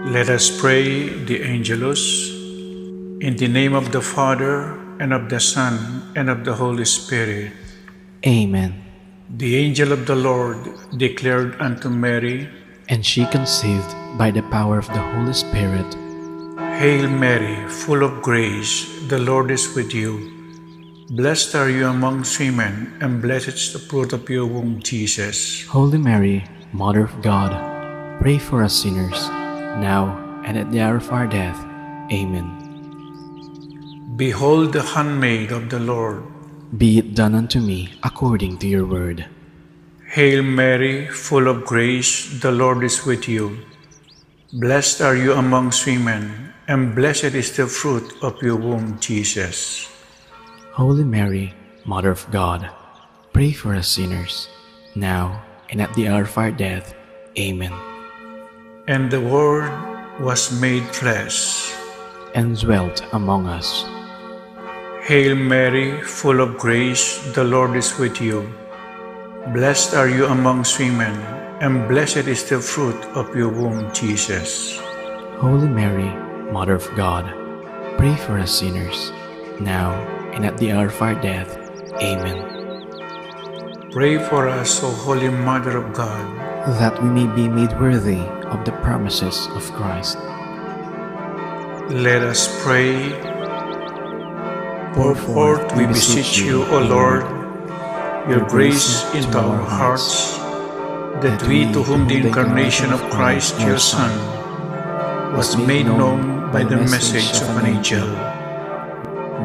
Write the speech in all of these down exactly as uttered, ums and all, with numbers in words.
Let us pray the Angelus. In the name of the Father, and of the Son, and of the Holy Spirit. Amen. The angel of the Lord declared unto Mary, and she conceived by the power of the Holy Spirit. Hail Mary, full of grace, the Lord is with you. Blessed are you amongst women, and blessed is the fruit of your womb, Jesus. Holy Mary, Mother of God, pray for us sinners, now and at the hour of our death. Amen. Behold the handmaid of the Lord. Be it done unto me according to your word. Hail Mary, full of grace, the Lord is with you. Blessed are you amongst women, and blessed is the fruit of your womb, Jesus. Holy Mary, Mother of God, pray for us sinners, now and at the hour of our death. Amen. And the Word was made flesh and dwelt among us. Hail Mary, full of grace, the Lord is with you. Blessed are you amongst women, and blessed is the fruit of your womb, Jesus. Holy Mary, Mother of God, pray for us sinners, now and at the hour of our death. Amen. Pray for us, O Holy Mother of God, that we may be made worthy of the promises of Christ. Let us pray. Pour forth, we beseech you, O Lord, your grace into our hearts, that we, to whom the incarnation of Christ, your Son, was made known by the message of an angel,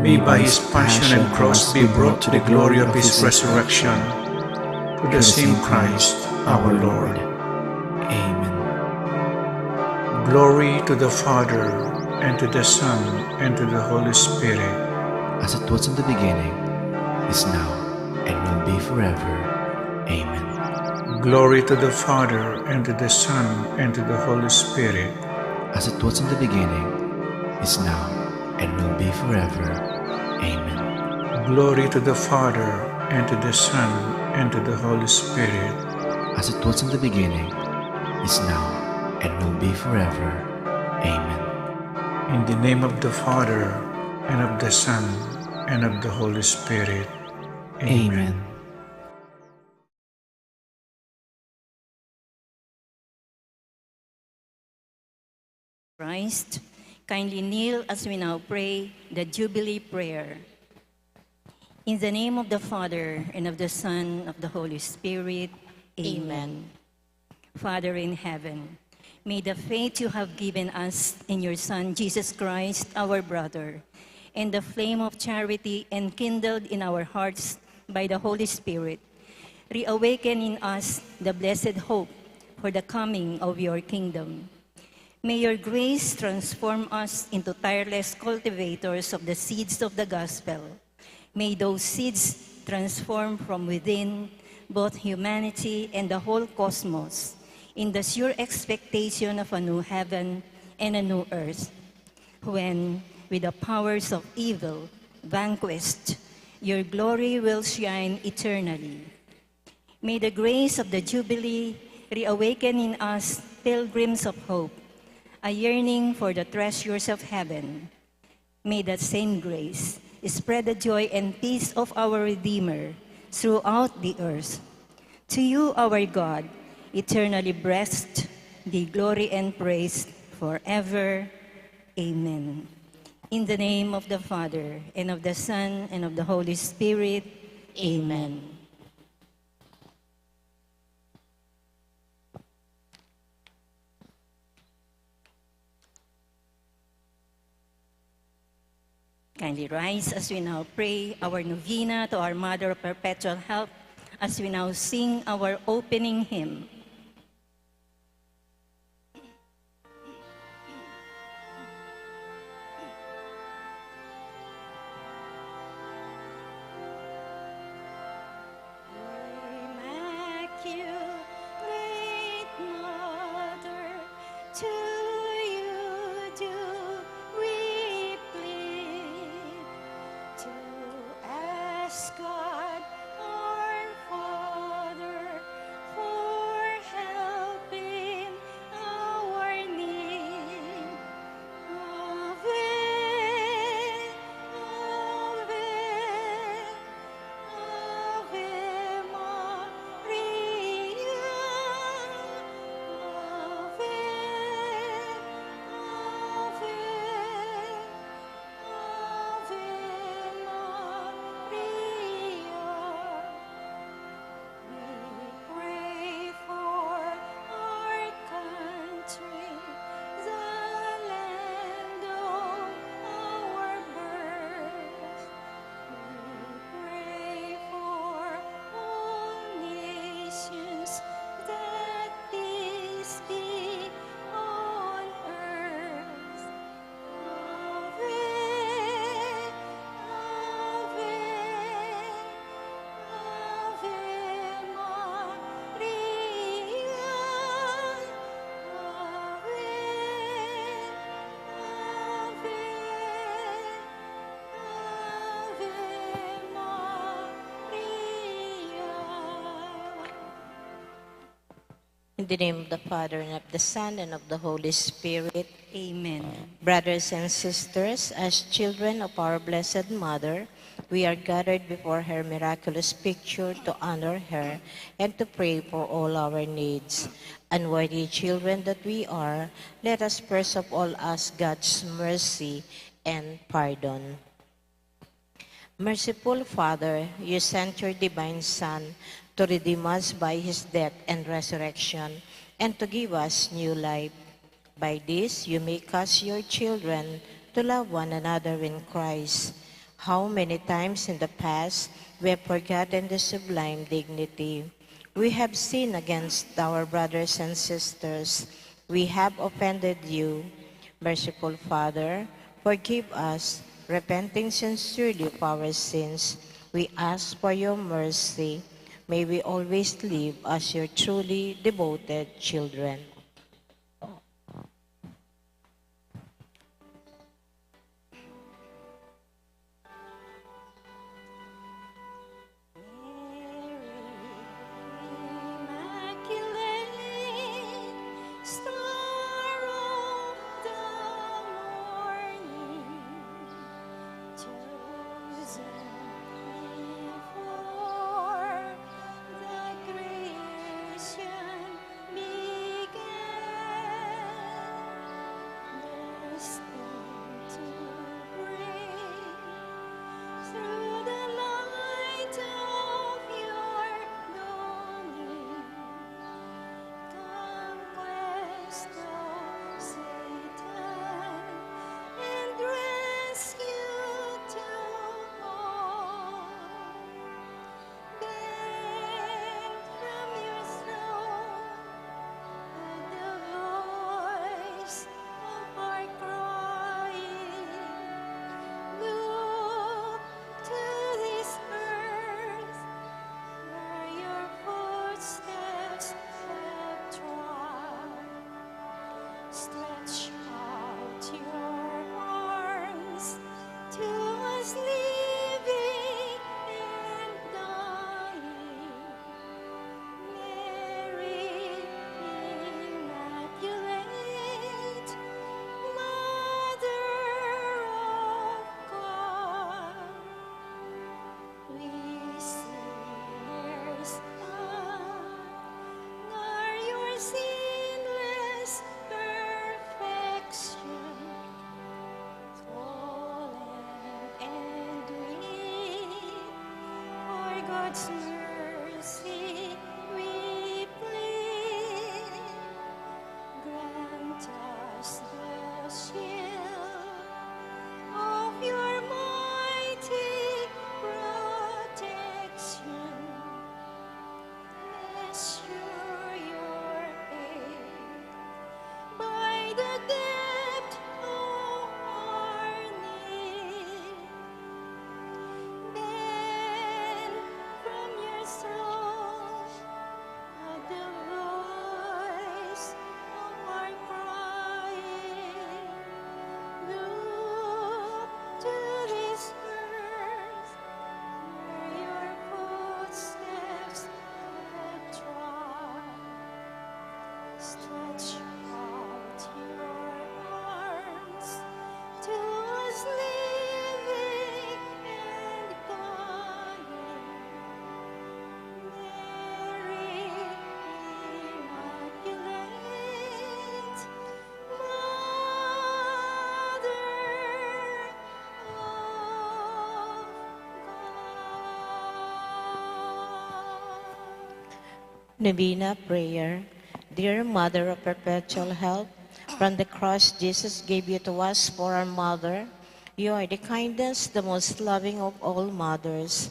may by his passion and cross be brought to the glory of his resurrection. Through the same Christ our Lord. Amen. Glory to the Father, and to the Son, and to the Holy Spirit. As it was in the beginning, is now, and will be forever. Amen. Glory to the Father, and to the Son, and to the Holy Spirit. As it was in the beginning, is now, and will be forever. Amen. Glory to the Father, and to the Son, and to the Holy Spirit. As it was in the beginning, is now, and will be forever. Amen. In the name of the Father, and of the Son, and of the Holy Spirit. Amen. Amen. Christ, kindly kneel as we now pray the Jubilee prayer. In the name of the Father, and of the Son, of the Holy Spirit. Amen. Amen. Father in heaven, may the faith you have given us in your Son, Jesus Christ, our brother, and the flame of charity enkindled in our hearts by the Holy Spirit, reawaken in us the blessed hope for the coming of your kingdom. May your grace transform us into tireless cultivators of the seeds of the gospel. May those seeds transform from within both humanity and the whole cosmos in the sure expectation of a new heaven and a new earth, when, with the powers of evil vanquished, your glory will shine eternally. May the grace of the Jubilee reawaken in us pilgrims of hope, a yearning for the treasures of heaven. May that same grace spread the joy and peace of our Redeemer throughout the earth. To you, our God, eternally blessed, be glory and praise forever. Amen. In the name of the Father, and of the Son, and of the Holy Spirit. Amen. Kindly rise as we now pray our novena to our Mother of Perpetual Help, as we now sing our opening hymn. Immaculate Mother, to you do we plead to ask God our Father for help in our need. In the name of the Father, and of the Son, and of the Holy Spirit. Amen. Brothers and sisters, as children of our Blessed Mother, we are gathered before her miraculous picture to honor her and to pray for all our needs. Unworthy children that we are, let us first of all ask God's mercy and pardon. Merciful Father, you sent your divine Son to redeem us by his death and resurrection and to give us new life. By this, you make us your children to love one another in Christ. How many times in the past we have forgotten the sublime dignity. We have sinned against our brothers and sisters. We have offended you. Merciful Father, forgive us, repenting sincerely of our sins. We ask for your mercy. May we always live as your truly devoted children. Mary, Immaculate, Star of the Morning, chosen before the creation began, destined to break through the light of your dawning. Conquest of Satan and rescue to all. Back from your throne, at the voice of our crying, look to this earth where your footsteps have trod. Stretch out your arms to us living and dying. Mary, Immaculate, Mother of God, we sinners are your sinless perfection. Fallen and weak, for God's mercy we plead. Grant us the shield of your mighty protection. Assure your aid by the depth of our need. Then from your throne, at the voice of our crying, look to this earth where your footsteps have trod. Stretch out your arms to us living and dying. Mary, Immaculate, Mother of God. Novena prayer. Dear Mother of Perpetual Help, from the cross Jesus gave you to us for our mother. You are the kindest, the most loving of all mothers.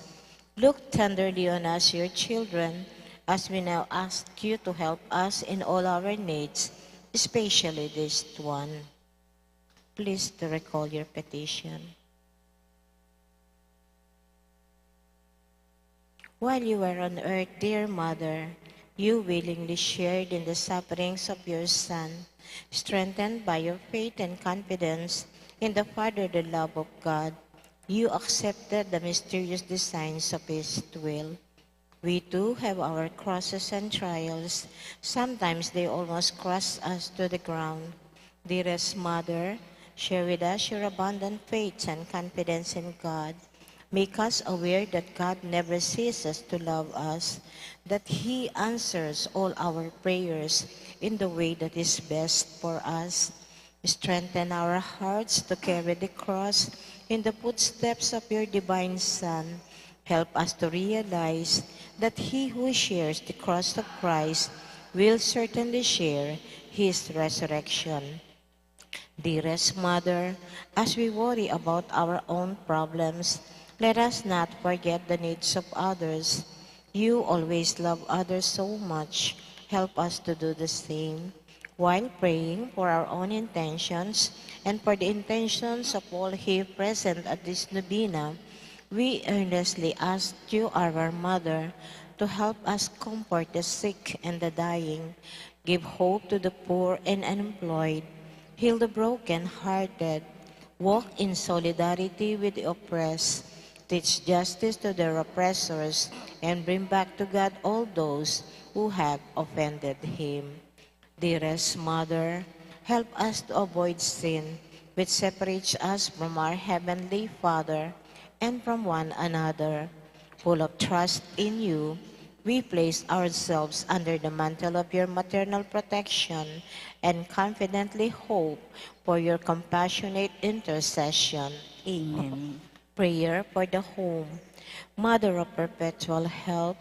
Look tenderly on us, your children, as we now ask you to help us in all our needs, especially this one. Please to recall your petition. While you were on earth, dear Mother, you willingly shared in the sufferings of your Son. Strengthened by your faith and confidence in the Fatherly love of God, you accepted the mysterious designs of His will. We too have our crosses and trials. Sometimes they almost crush us to the ground. Dearest Mother, share with us your abundant faith and confidence in God. Make us aware that God never ceases to love us, that He answers all our prayers in the way that is best for us. Strengthen our hearts to carry the cross in the footsteps of your divine Son. Help us to realize that he who shares the cross of Christ will certainly share his resurrection. Dearest Mother, as we worry about our own problems, let us not forget the needs of others. You always love others so much. Help us to do the same. While praying for our own intentions and for the intentions of all here present at this novena, we earnestly ask you, our Mother, to help us comfort the sick and the dying, give hope to the poor and unemployed, heal the broken-hearted, walk in solidarity with the oppressed, teach justice to their oppressors, and bring back to God all those who have offended him. Dearest Mother, help us to avoid sin, which separates us from our Heavenly Father and from one another. Full of trust in you, we place ourselves under the mantle of your maternal protection and confidently hope for your compassionate intercession. Amen. Prayer for the home. Mother of perpetual help,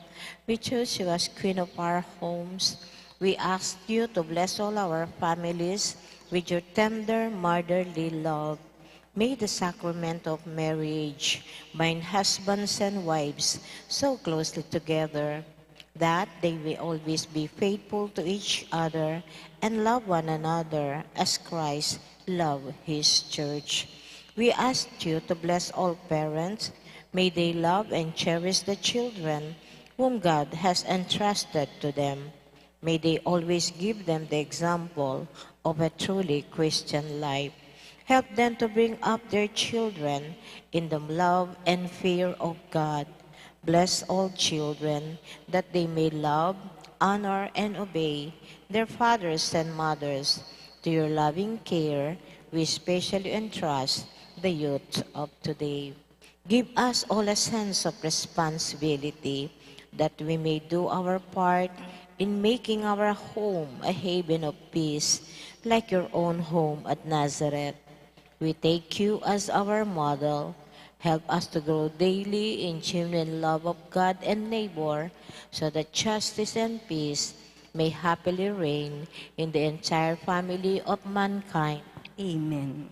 we choose you as Queen of our homes. We ask you to bless all our families with your tender motherly love. May the sacrament of marriage bind husbands and wives so closely together that they will always be faithful to each other and love one another as Christ loved his church. We ask you to bless all parents. May they love and cherish the children whom God has entrusted to them. May they always give them the example of a truly Christian life. Help them to bring up their children in the love and fear of God. Bless all children that they may love, honor, and obey their fathers and mothers. To your loving care, we especially entrust the youth of today. Give us all a sense of responsibility that we may do our part in making our home a haven of peace, like your own home at Nazareth. We take you as our model. Help us to grow daily in genuine love of God and neighbor, so that justice and peace may happily reign in the entire family of mankind. Amen.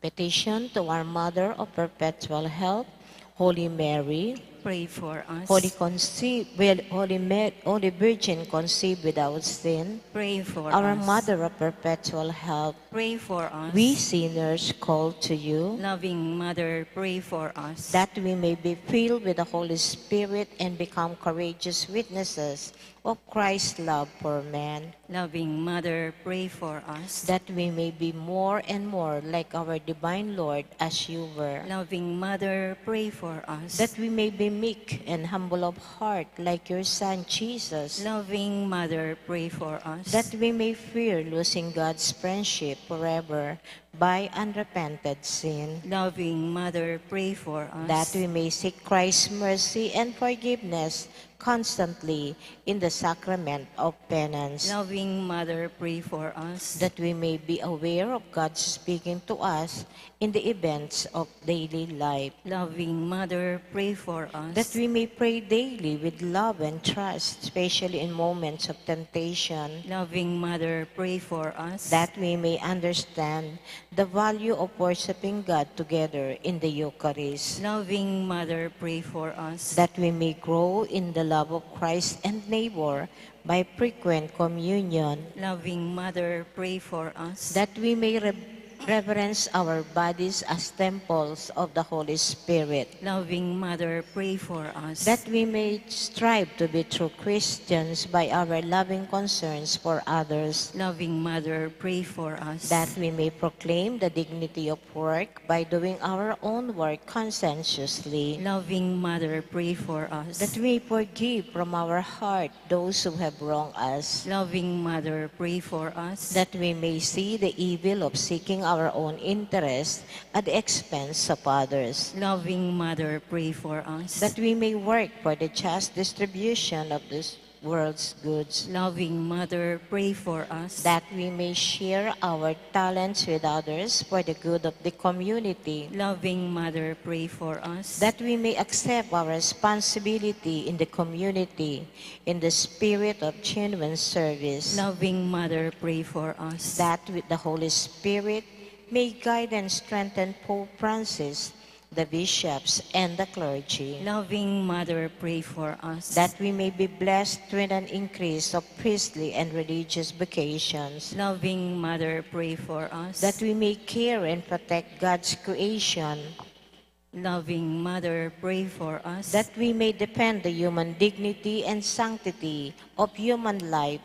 Petition to our Mother of Perpetual Help, Holy Mary, pray for us. Holy Conceive, well, Holy Mar-, Holy Virgin conceived without sin, pray for us. Our Mother of Perpetual Help, pray for us. We sinners call to you. Loving Mother, pray for us. That we may be filled with the Holy Spirit and become courageous witnesses of Christ's love for man. Loving Mother, pray for us. That we may be more and more like our divine Lord as you were. Loving Mother, pray for us. That we may be meek and humble of heart like your Son Jesus. Loving Mother, pray for us. That we may fear losing God's friendship forever by unrepented sin. Loving Mother, pray for us. That we may seek Christ's mercy and forgiveness constantly in the sacrament of penance. Loving Mother, pray for us. That we may be aware of God's speaking to us in the events of daily life. Loving Mother, pray for us. That we may pray daily with love and trust, especially in moments of temptation. Loving Mother, pray for us. That we may understand the value of worshiping God together in the Eucharist. Loving Mother, pray for us. That we may grow in the love of Christ and neighbor by frequent communion. Loving Mother, pray for us. That we may re-, Reverence our bodies as temples of the Holy Spirit. Loving Mother, pray for us. That we may strive to be true Christians by our loving concerns for others. Loving Mother, pray for us. That we may proclaim the dignity of work by doing our own work conscientiously. Loving Mother, pray for us. That we forgive from our heart those who have wronged us. Loving Mother, pray for us. That we may see the evil of seeking our own interest at the expense of others. Loving Mother, pray for us. That we may work for the just distribution of this world's goods. Loving Mother, pray for us. That we may share our talents with others for the good of the community. Loving Mother, pray for us. That we may accept our responsibility in the community in the spirit of genuine service. Loving Mother, pray for us. That with the Holy Spirit may guide and strengthen Pope Francis, the bishops, and the clergy. Loving Mother, pray for us. That we may be blessed with an increase of priestly and religious vocations. Loving Mother, pray for us. That we may care and protect God's creation. Loving Mother, pray for us. That we may defend the human dignity and sanctity of human life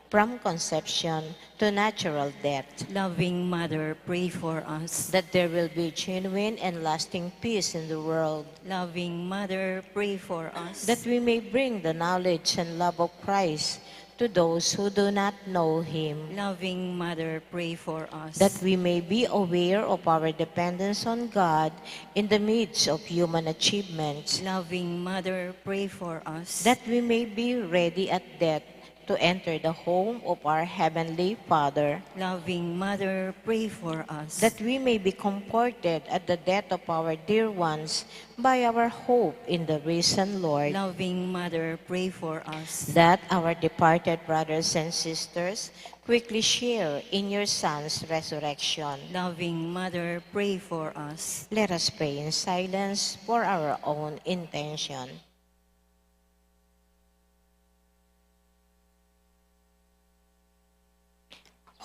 from conception to natural death. Loving Mother, pray for us. That there will be genuine and lasting peace in the world. Loving Mother, pray for us. That we may bring the knowledge and love of Christ to those who do not know Him. Loving Mother, pray for us. That we may be aware of our dependence on God in the midst of human achievements. Loving Mother, pray for us. That we may be ready at death to enter the home of our Heavenly Father. Loving Mother, pray for us. That we may be comforted at the death of our dear ones by our hope in the risen Lord. Loving Mother, pray for us. That our departed brothers and sisters quickly share in your Son's resurrection. Loving Mother, pray for us. Let us pray in silence for our own intention.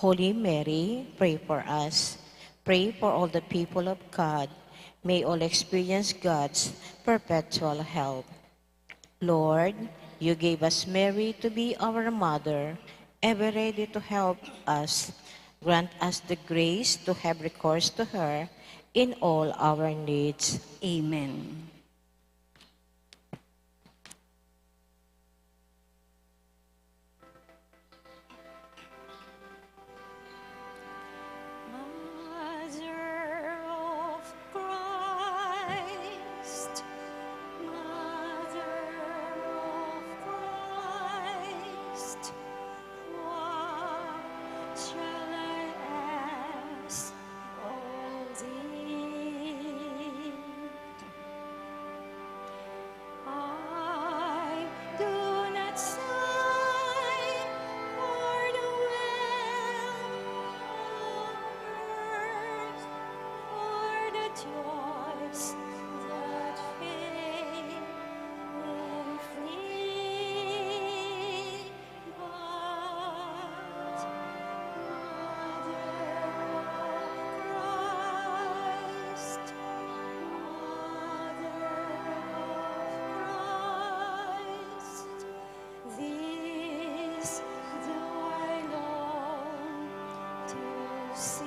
Holy Mary, pray for us. Pray for all the people of God. May all experience God's perpetual help. Lord, you gave us Mary to be our mother, ever ready to help us. Grant us the grace to have recourse to her in all our needs. Amen. Mother of Christ, Mother of Christ, what shall I ask of thee? I do not sigh for the wealth of earth, for the joys that fade and flee. But Mother of Christ, Mother of Christ, this do I long to see.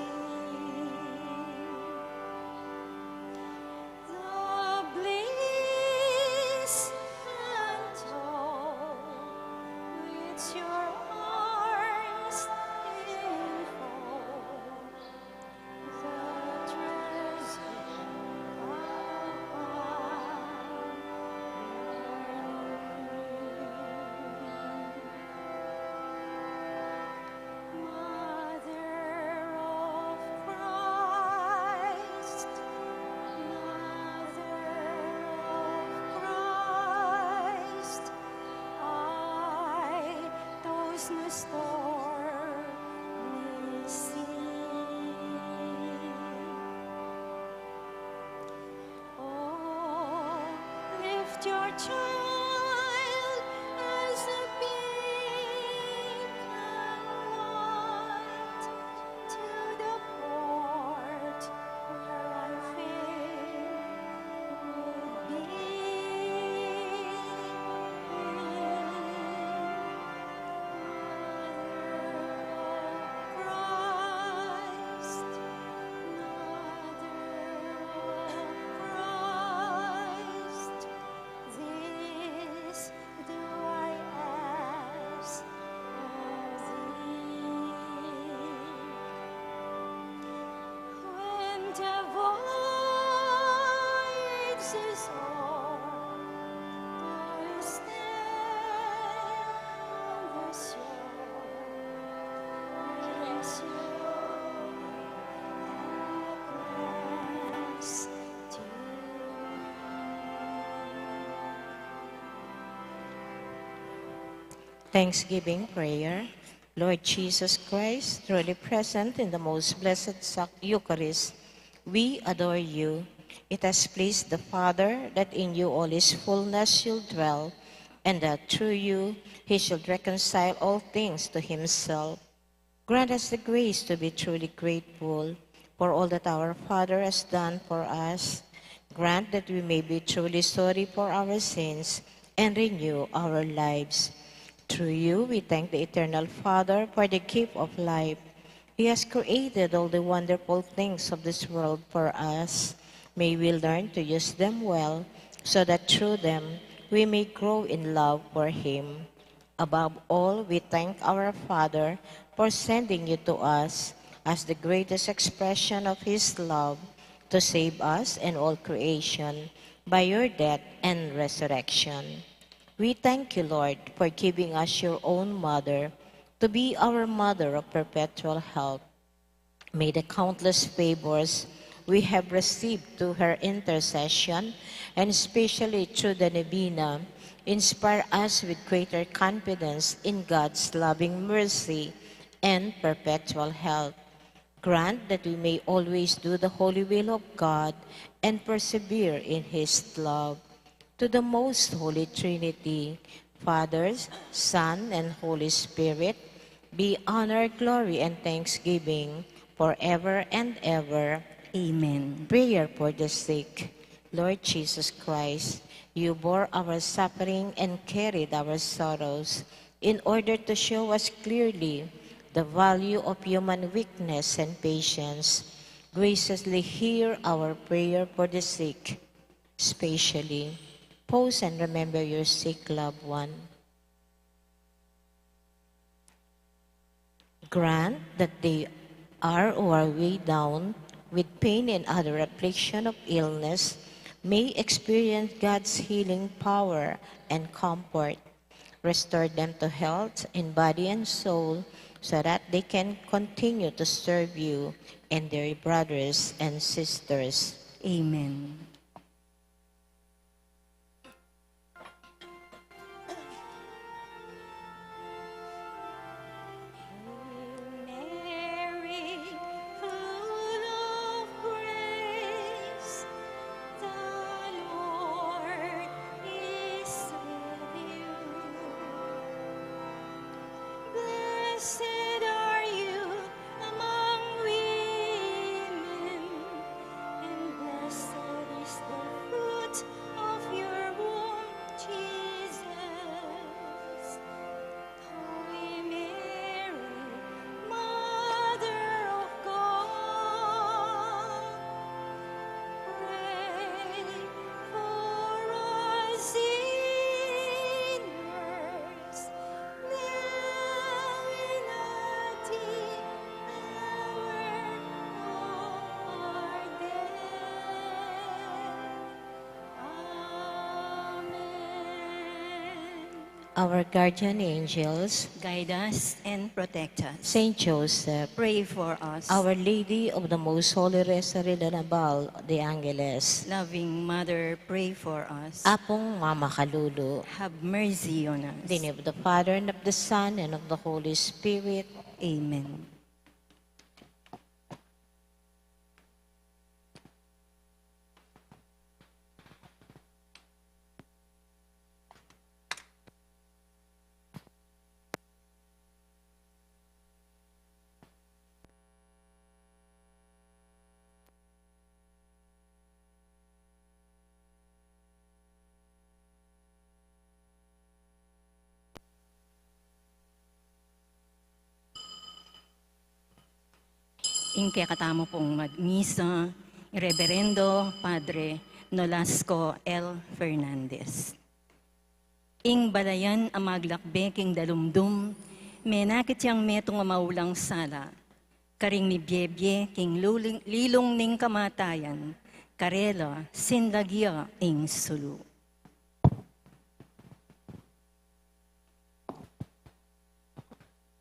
The bliss untold which your arms enfold, the treasure above your knee. Mother of Christ, Mother of Christ, I those new store may see. Oh, lift your child as a beacon light to the poor Thanksgiving prayer. Lord Jesus Christ, truly present in the most blessed sac- Eucharist, we adore you. It has pleased the Father that in you all his fullness should dwell, and that through you he should reconcile all things to himself. Grant us the grace to be truly grateful for all that our Father has done for us. Grant that we may be truly sorry for our sins and renew our lives. Through you, we thank the Eternal Father for the gift of life. He has created all the wonderful things of this world for us. May we learn to use them well so that through them we may grow in love for Him. Above all, we thank our Father for sending you to us as the greatest expression of His love to save us and all creation by your death and resurrection. We thank you, Lord, for giving us your own mother to be our mother of perpetual help. May the countless favors we have received through her intercession, and especially through the Novena, inspire us with greater confidence in God's loving mercy and perpetual help. Grant that we may always do the holy will of God and persevere in His love. To the Most Holy Trinity, Father, Son, and Holy Spirit, be honor, glory, and thanksgiving forever and ever. Amen. Prayer for the sick. Lord Jesus Christ, you bore our suffering and carried our sorrows in order to show us clearly the value of human weakness and patience. Graciously hear our prayer for the sick, especially. Pause and remember your sick loved one. Grant that they are or are weighed down with pain and other affliction of illness may experience God's healing power and comfort. Restore them to health in body and soul so that they can continue to serve you and their brothers and sisters. Amen. Hail Mary, full of grace, the Lord is with you. Blessed are you among women, and blessed is the fruit of your womb, Jesus. Holy Mary, Mother of God, pray for us sinners, now and at the hour of our death. Amen. Our guardian angels, guide us and protect us. Saint Joseph, pray for us. Our Lady of the Most Holy Rosary de Nabal de Angeles, loving Mother, pray for us. Apung Mama Kalulu, have mercy on us. In the name of the Father, and of the Son, and of the Holy Spirit. Amen. Ing kekatamu pung magmisa, Reverendo Padre Nolasco L. Fernandez. Ing balayan a maglakbe king dalumdum, menakit yang metung a maulang sala, karing mibiebie king luling-, lilung ning kamatayan, karela sinlagya ing sulu.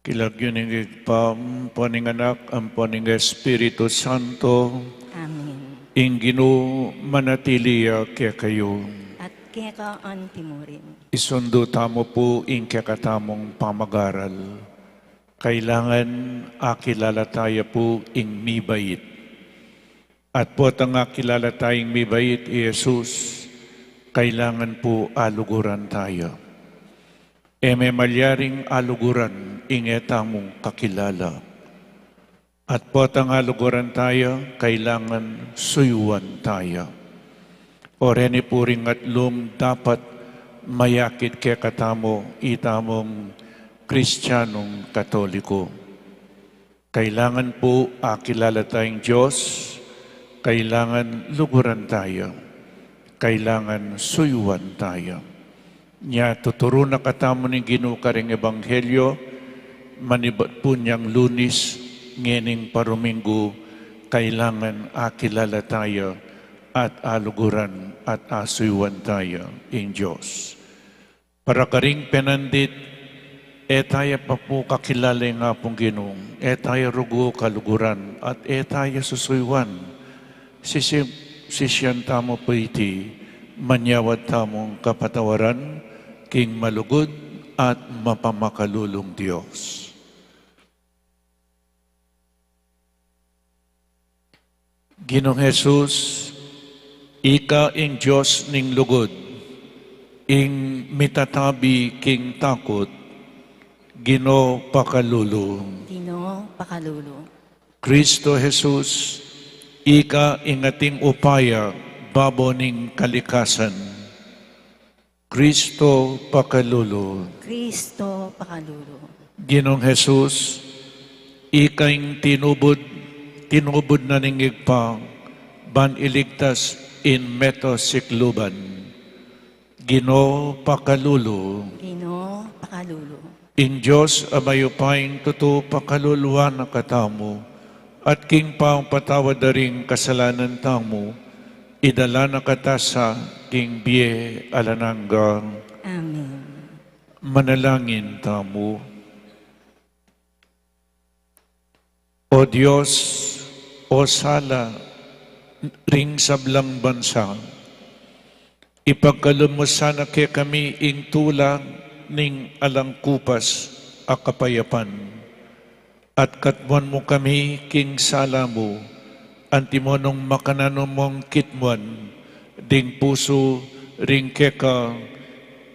King lagyu ning Ibpa, ampo ning Anak, ampo ning Espiritu Santo. Amen. Ing Ginu manatili ya kekayu. At Keka antimurin. Isundu tamu pu ing kekatamung pamagaral. Kailangan akilala taya pu ing mibait. At potang akilala taya ing mibait i Jesus, kailangan pu aluguran taya. E me malyaring aluguran ing e tamung kakilala. At potang aluguran taya, kailangan suyuan taya. O reni pu ring atlung dapat mayakit kekatamu itamung Kristianung Katoliko. Kailangan pu akilala taya ing Dios, kailangan luguran taya, kailangan suyuan taya. Nya tuturu na katamu ning Ginu karing ebanghelyo, manibat pu niang Lunis, ngening paruminggu, kailangan akilala taya at aluguran at asuyuan taya ing Dios. Para karing penandit, e taya pa pu kakilala ing Apung Ginu, e taya rugu kaluguran, at e taya susuyuan. Sisi-, sisian tamu pu iti, manyawad tamung kapatawaran, king malugud at mapamakalulung Dios. Ginung Jesus, ika ing Dios ning lugud, ing mitatabi king takut, Ginu pakalulu. Ginu pakalulu. Kristo Jesus, ika ing ating upaya babo ning kalikasan. Kristo pakalulu. Kristo pakalulu. Ginung Jesus, ika ing tinubud, tinubud na ning Ibpa, ban iligtas ing meto sikluban. Ginu pakalulu. Ginu pakalulu. Ing Dios a mayupaya ing tutu pakaluluan na katamu, at king pamapatawad da ring kasalanan tamu, idala na kata sa king bie alang angga. Amen. Manalangin tamu. O Dios, o sala ring sablang bansa, ipagkalub mu sana kekami ing tula ning alang kupas a kapayapan, at katmuan mu kami king sala mu, antimo nung makananu mung kitmuan ding pusu ring keka,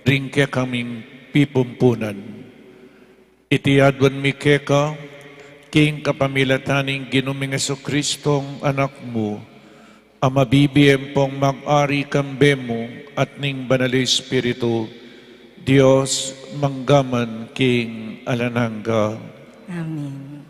ring kekaming pipumpunan. Iti aduan mi keka, king kapamilatan ning Ginu ming Jesucristong Anak mu, a mabibie ampong mag-ari kambe mu at ning Banal a Espiritu, Dios, mangga man king alang angga. Amen.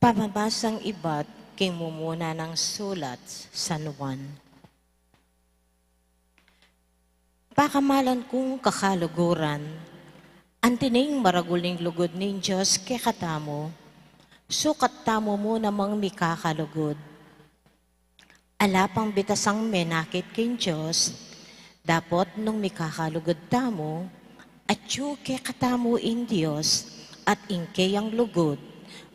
Pamabasang ibat king mumuna nang sulat San Juan. Pakamalan kung kakaluguran, anti ning maragul ning lugud ning Dios kekatamu, sukat tamu mu namang mikakalugud. Ala pang bitasang menakit king Dios, dapot nung mikakalugud tamu, atyu kekatamu ing Dios, at ing keyang lugud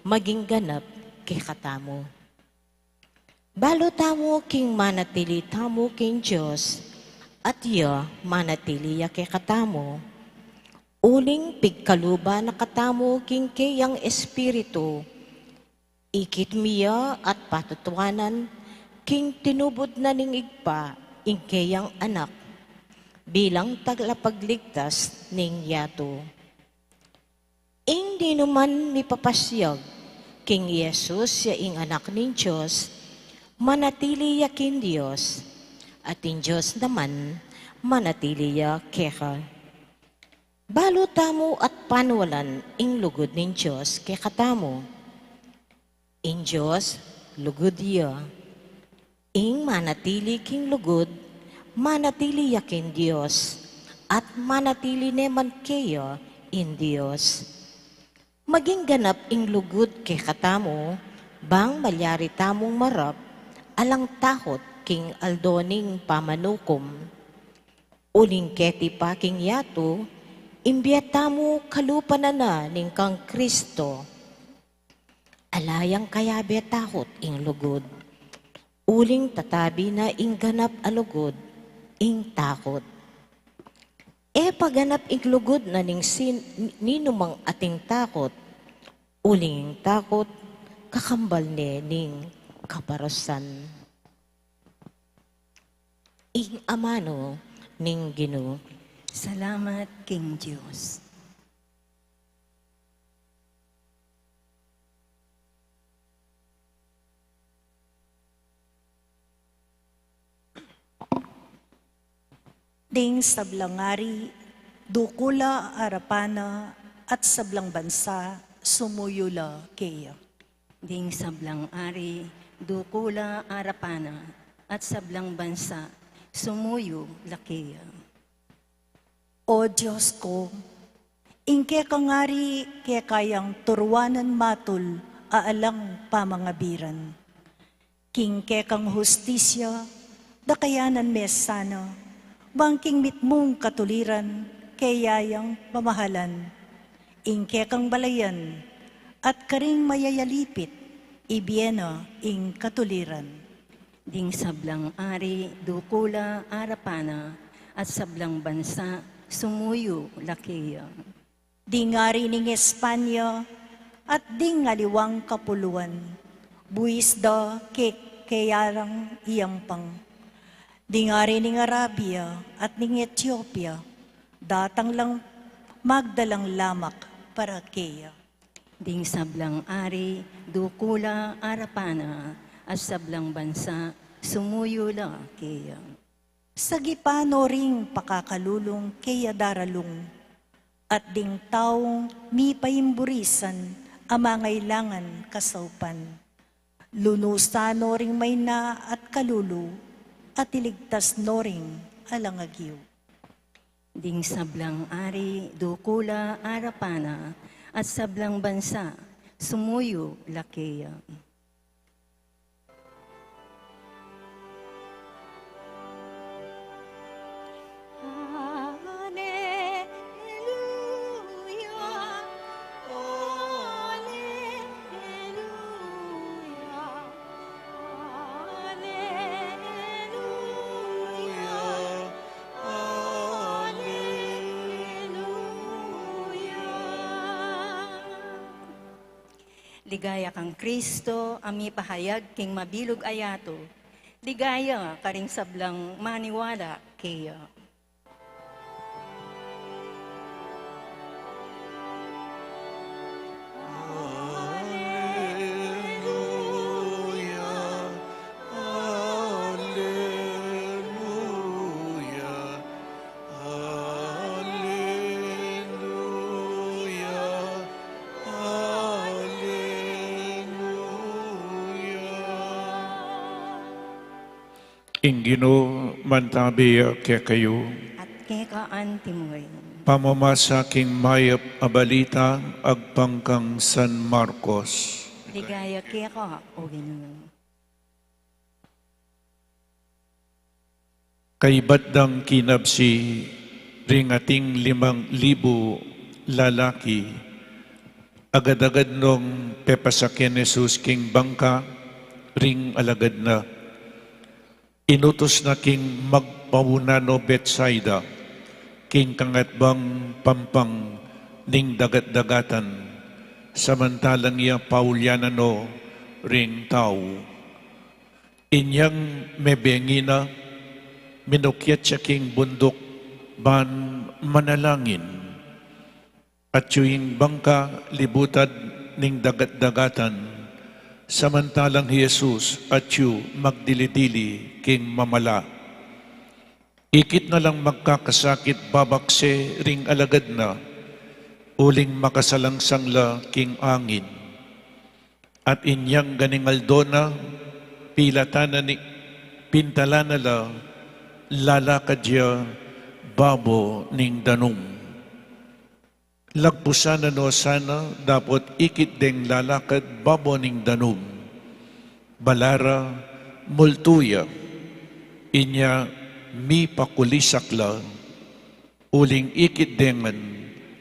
maging ganap kekatamu. Balu tamu king manatili tamu king Dios, at iya manatili ya kekatamu. Uling pigkaluban na katamu king keyang Espiritu, ikit mi ya at patutuanan king tinubud na ning Ibpa ing keyang Anak bilang tagapagligtas ning yatu. Ing ninuman mipapasiag king Jesus ya ing Anak ning Dios, manatili ya king Dios, at ing Dios naman manatili ya keka. Balu tamu at panualan ing lugud ning Dios kekatamu. Ing Dios, lugud ya. Ing manatili king lugud, manatili ya king Dios, at manatili ne man keya ing Dios. Maging ganap ing lugud kekatamu, bang malyari tamung marap alang takut king aldo ning pamanukum. Uling keti pa king yatu, ing bie tamu kalupa na na ning kang Kristo. Ala yang kayabe takut ing lugud, uling tatabi na ing ganap a lugud ing takut. E pa ganap ing lugud na ning sin-, ninumang ating takut, uling ing takut kakambal ne ning kaparasan. Ing amanu ning Ginu. Salamat king Dios. Ding sablang ari, dukula arapan na, at sablang bansa, sumuyu la keya. Ding sablang ari, dukula arapan na, at sablang bansa, sumuyu la keya. O Dios ku, ing kekang ari keka yang turuanan matul a alang pamangabiran. King kekang hustisya, dakayanan me sana, bang king mitmung katuliran, keya yang mamahalan. Ing kekang balayan, at karing mayayalipit, ibie na ing katuliran. Ding sablang ari, dukula arapan na, at sablang bansa, sumuyu la keya. Ding ari ning Espanya, at ding aliwang kapuluan, buis da ke-, keya rang iyampang. Ding ari ning Arabia, at ning Etiopia, datang lang magdalang lamak para keya. Ding sablang ari, dukula arapan na, at sablang bansa, sumuyu la keya. Sagipan no ring pakakalulung keya daralung, at ding taung mipaimburisan a mangailangan kasaupan. Lunusan no ring maina at kalulu, at iligtas no ring alang agiu. Ding sablang ari, dukula arapan na, at sablang bansa, sumuyu la keya. Ligaya kang Kristo, a mipahayag king mabilug a yatu. Ligaya karing sablang maniwala keya. Alleluia, alleluia, alleluia, alleluia. Ing Ginu mantabi ya kekayu. At keka antimurin. Pamamasa king mayap a balita agpang kang San Marcos. Ligaya keka, O Ginu. Kaybat dang kinabsi ring ating limang libu lalaki, agad-agad nong pepasaken Jesus king bangka ring alagad na. Inutus na king magpauna no Betsaida, king kangatbang pampang ning dagat-dagatan, samantalang iya paulyanan no ring tau. Inyang mebengi na, minukyat ya king bunduk ban manalangin. Atyu ing bangka libutad ning dagat-dagatan, samantalang hi Jesus atyu magdili-dili king mamala. Ikit na lang magkakasakit babakse ring alagad na, uling makasalangsang la king angin. At inyang ganing aldo na, pilatan na ni, pintalan na la, lalakad ya babo ning danum. Lagpusan na no sana dapot ikit deng lalakad babo ning danum. Bala ra multu ya, inya mipakulisak la, uling ikit de ngan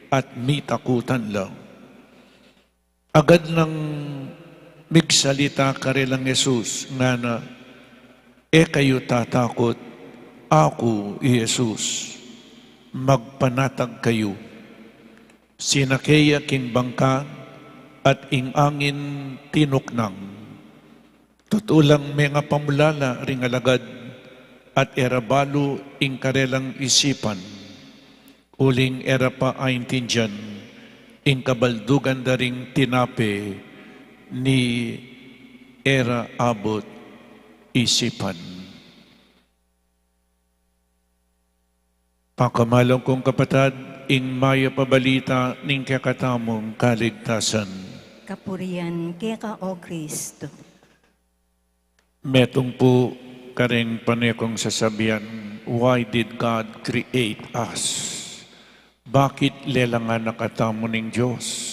at mitakutan la. Agad nang Migsalita karelang Jesus, ngana, "E kayu tatakut, aku i Jesus. Magpanatag kayu." Sinake ya king bangka at ing angin tinuknang. Tutu lang mengapamulala ring alagad at e ra balu ing karelang isipan. Uling e ra pa aintindian ing kabaldugan da ring tinape ni e ra abut isipan. Pakamalan kung kapatad, ing mayap a balita ning kekatamung kaligtasan. Kapurian keka, O Kristo. Metung pu kareng pane kung sasabian, why did God create us? Bakit lelangan na katamu ning Dios?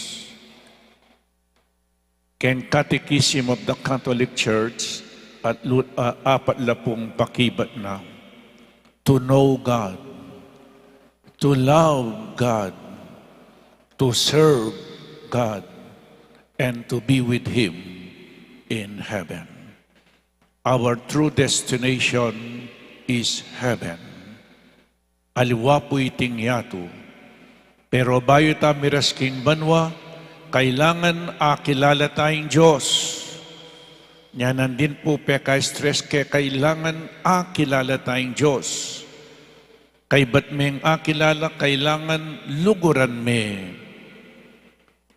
Keng Catechism of the Catholic Church at lu-, ah, apat la pung pakibat na, to know God, to love God, to serve God, and to be with Him in heaven. Our true destination is heaven. Aliwa pu iting yatu. Pero bayu ta miras king banua, kailangan akilala ta ing Dios. Nya nandin pu peka-stress ke kailangan akilala ta ing Dios. Kaybat meng akilala, kailangan luguran me.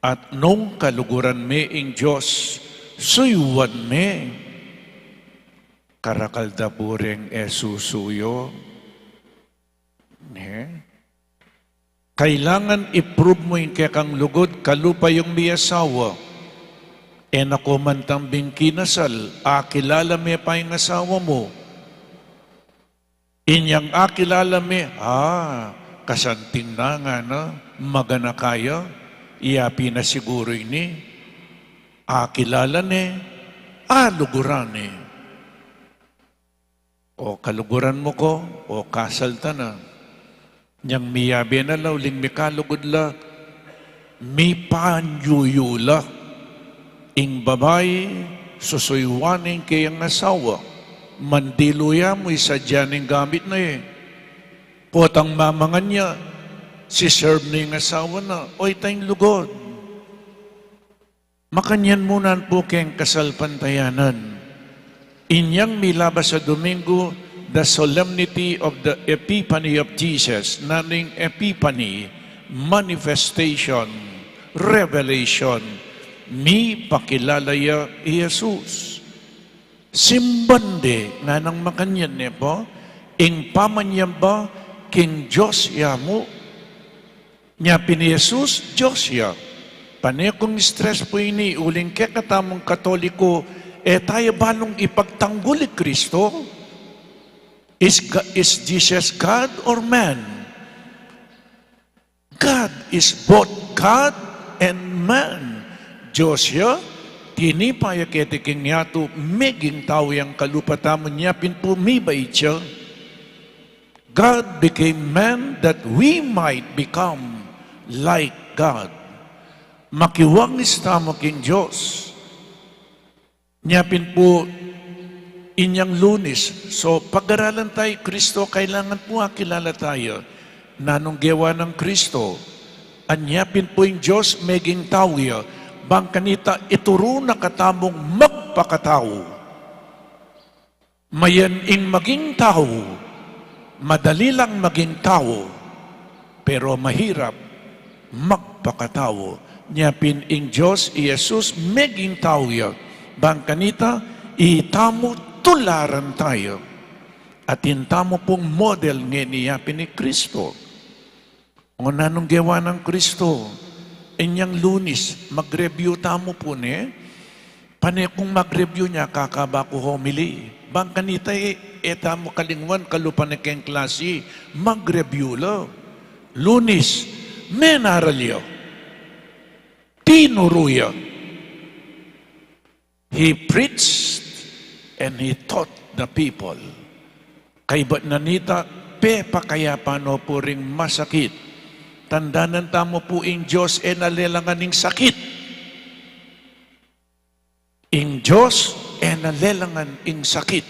At nung kaluguran me ing Dios, suyuan me. Karakal da pu reng e susuyu. Ne? Kailangan i-prove mu ing kekang lugud kalupa yung miyasawa. E na ku man tambing kinasal, akilala me pa ing asawa mu. Inyang akilala me, ah, kasanting na ngana, maganaka ya, iya pin na siguru ini, akilala ne, aluguran ne. O kaluguran mu ku, o kasal ta na. Nyang miyabe na la, uling mikalugud la, mipanyuyu la. Ing babai, susuyuan ne ing keyang asawa. Mandilu ya mu, isadya ne ing gamit na e. Potang mamangan ya, si-serve ne ing asawa na, o ita ing lugud. Makanyan mu naman pu keng kasalpantayanan. Inyang milabas a Domingo, the solemnity of the Epiphany of Jesus, nanu ing Epiphany, manifestation, revelation, mipakilala ya i Jesus. Simban de, nganang makanyan ne pu, ing pamanyamba king Dios ya mu. Nya pin i Jesus, Dios ya. Pane kung stress pu ini, uling kekatamung Katoliko, e taya balung ipagtanggul i Kristo. Is Ga-, is Jesus God or man? God is both God and man. Dios ya, tinipa ya keti king yatu, meging tau yang kalupa tamu, nya pin pu mibait ya. God became man that we might become like God. Makiwangis tamu king Dios. Nya pin pu inyang Lunis, so pag-aralan taya i Kristo, kailangan pu akilala taya nanung gewa nang Kristo. Anya pin pu ing Dios meging tau ya, bang kanita ituru na katamung magpakatau. Mayan ing maging tau, madali lang maging tau, pero mahirap magpakatau. Nya pin ing Dios, i Jesus, meging tau ya, bang kanita itamu tularan taya. Atin tamu pung model ngeni, ya pin i Kristo. O nanung gewa nang Kristo? Inyang Lunis, mag-review tamu pu ne. Pane kung mag-review, nya kakaba ku homily. Bang kanita e, e tamu kalingwan, kalupa ne keng klasi, mag-review la. Lunis, menaral ya. Tinuru ya. He preached and he taught the people. Kaybat na nita, pepakayapan no pu ring masakit. Tandanan tamu pu ing Dios e na lelangan ing sakit. Ing Dios e na lelangan ing sakit.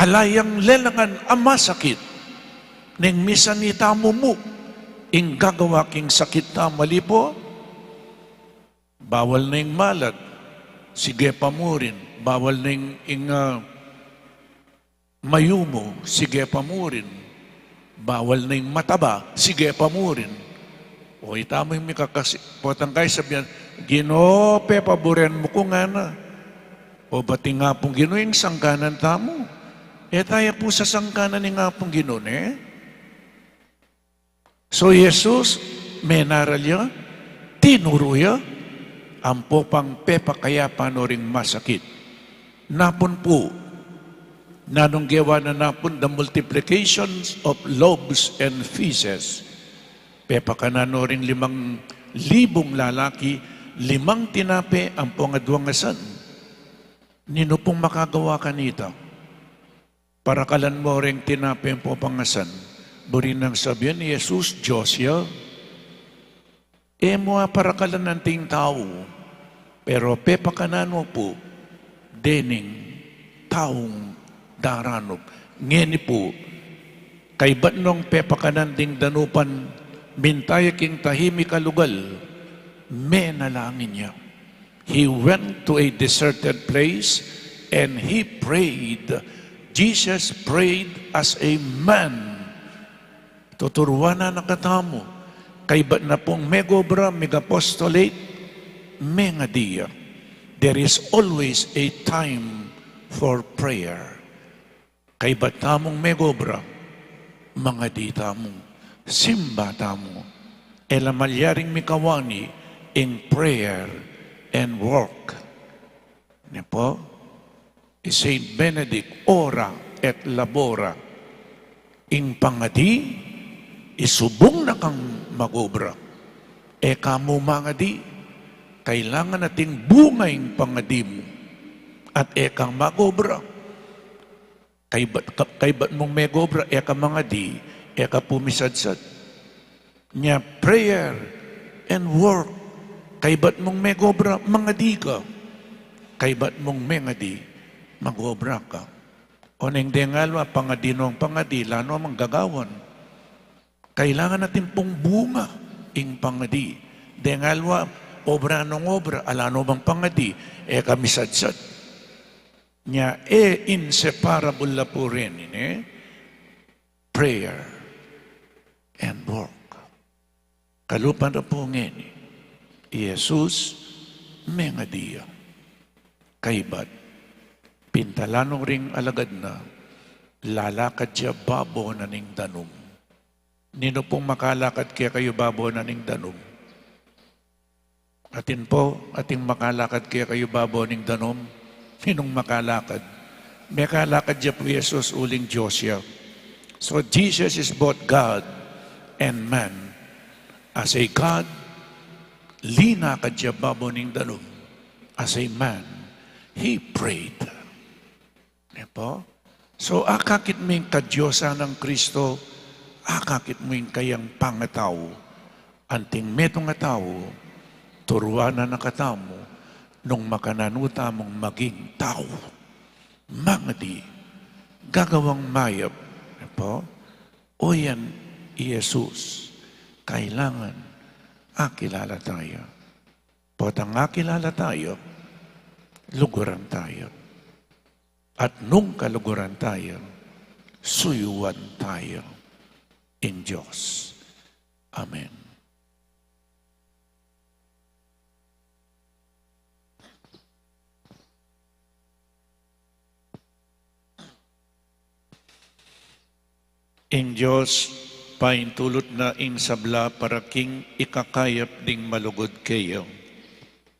Ala yang lelangan a masakit. Neng misan itamu mu, ing gagawa king sakit tamu, ali pu, bawal na ing malat, sige pa mu rin. Bawal na ing, ing, ah, mayumu, sige pa mu rin. Bawal na ing mataba, sige pa mu rin. O itamu ing mikakasi-, potang kay sabian, "Ginu, pepaburen mu ku," ngana. O bati ing Apung Ginu ing sangkanan tamu? E taya pu sasangkanan ing Apung Ginu, ne? So, Jesus, menaral ya, tinuru ya, ampo pang pepakayapan no ring masakit. Napun pu, nanung gewa na napun, the multiplications of loaves and fishes. Pepakanan no ring limang libung lalaki, limang tinape, ampong aduang asan. Ninu pung makagawa kanita? Parakalan mo ring tinape ampong asan. Buri nang sabian ni Jesus, Dios ya. E mu aparakalan anting tau, pero pepakanan no pu dening taung daranup. Ngeni pu, kaybat nong pepakanan ding danupan, minta ya king tahimik a lugal, menalangin ya. He went to a deserted place and he prayed. Jesus prayed as a man. Tuturuan na na katamu, kaybat na pung megobra, meg-apostolate, mengadi ya. There is always a time for prayer. Kaybat tamung megobra, mangadi tamu, simba tamu, e la malyaring mikawani ing prayer and work. Ne pu? I Saint Benedict, ora et labora. Ing pangadi, isubung na kang magobra. E ka mu mangadi, kailangan ating bunga ing pangadi mu. At e kang magobra. Kaybat, ka-, kaybat mung megobra, e ka mangadi, e ka pumisadsad. Nya prayer and work. Kaybat mung megobra, mangadi ka. Kaybat mung mengadi, magobra ka. Oneng deng alwa, pangadi nong pangadi, ala no mang gagawan. Kailangan atin pung bunga ing pangadi. Deng alwa, obra nong obra, ala no mang pangadi, e ka misadsad. Nya, e inseparable la pu reni, ne? Prayer and work. Kalupa na pu ngeni, i Jesus mengadi ya. Kaybat, pintalan no ring alagad na, lalakad ya babo na ning danum. Ninu pung makalakad kekayu babo na ning danum? Atin pu, atin makalakad kekayu babo ning danum? Ninung makalakad? Mekalakad ya pu i Jesus uling Dios ya. So Jesus is both God and man. As a God, linakad ya babo ning danum. As a man, he prayed. Ne pu? So, akakit mu ing kadiosan nang Kristo, akakit mu ing kayang pangatau. Anting metung a tau, turuan na na katamu, nung makananu tamung maging tau. Mangadi, gagawang mayap, ne pu? O yan i Jesus, kailangan akilala taya. Potang akilala taya, luguran taya. At nung kaluguran taya, suyuan taya ing Dios. Amen. Ing Dios, paintulut na ing sabla para king ikakayap ding malugud keya.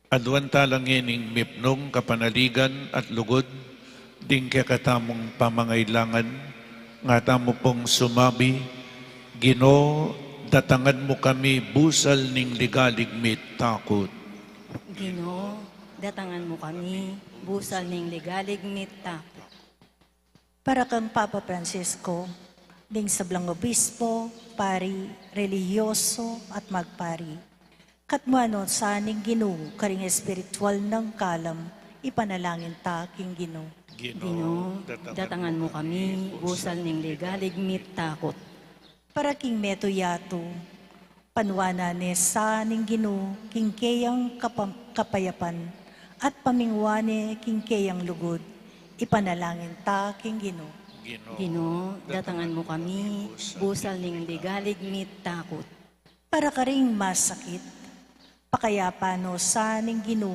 Aduan tala ngening mipnung kapanaligan at lugud ding kekatamung pamangailangan, nga tamu pung sumabi, Ginu, datangan mu kami busal ning ligalig mit takut. Ginu, datangan mu kami busal ning ligalig mit takut. Para kang Papa Francisco, ding sablang obispo, pari, relihiyoso, at magpari. Katmuan no sa ning Ginu karing espiritual nang kalam, ipanalangin ta king Ginu. Ginu, datangan mu kami, busal ning ligalig mit takut. Para king meto yatu, panuanan ne sa ning Ginu king keyang kapa-, kapayapan, at pamingwan ne king keyang lugud, ipanalangin ta king Ginu. Ginu, datangan mu kami, busal ning ligalig mit takut. Para karing masakit, pakayapan no sa ning Ginu,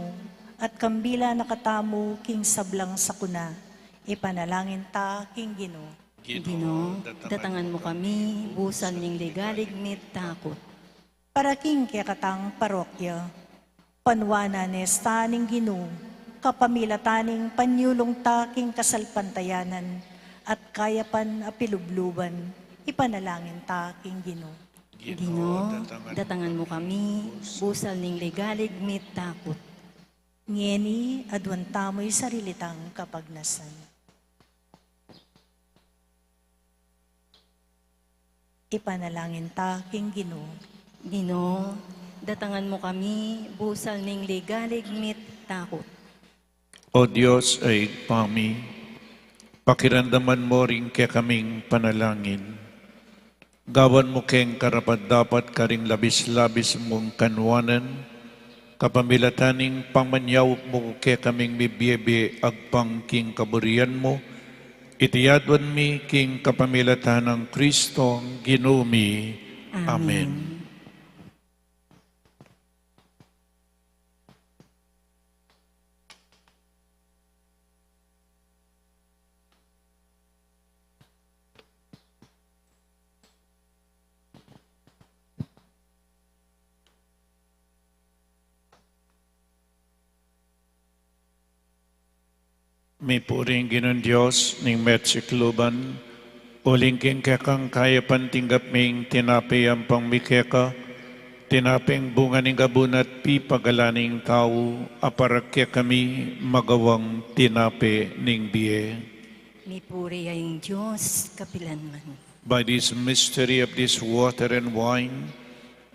at kambila na katamu king sablang sakuna, ipanalangin ta king Ginu. Ginu, datangan mu kami, busal ning ligalig mit takut. Para king kekatang parokya, panuanan ne sa ning Ginu, kapamilatan ning panyulung ta king kasalpantayanan, at kayapan a pilubluban, ipanalangin ta king Ginu. Ginu, datangan mu kami, busal ning ligalig mit takut. Ngeni, aduan tamu ing sarili tang kapagnasan. Ipanalangin ta king Ginu. Ginu, datangan mu kami, busal ning ligalig mit takut. O Dios a Ibpa mi, pakiramdaman mu ring kekaming panalangin. Gawan mu keng karapat-dapat karing labis-labis mung kanuanan, kapamilatan ning pamanyaup mu kekaming mibie-bie agpang king kaburian mu, iti aduan mi king kapamilatan nang Kristong Ginu mi. Amen. Amen. Mipuri ing Ginung Dios ning mesikluban, uling king kekang kayapan tinggap mi ing tinape ampang mi keka, tinapeng bunga ning gabun at pipagalan ning tau, a para kekami magawang tinape ning bie. Mipuri ya ing Dios kapilanman. By this mystery of this water and wine,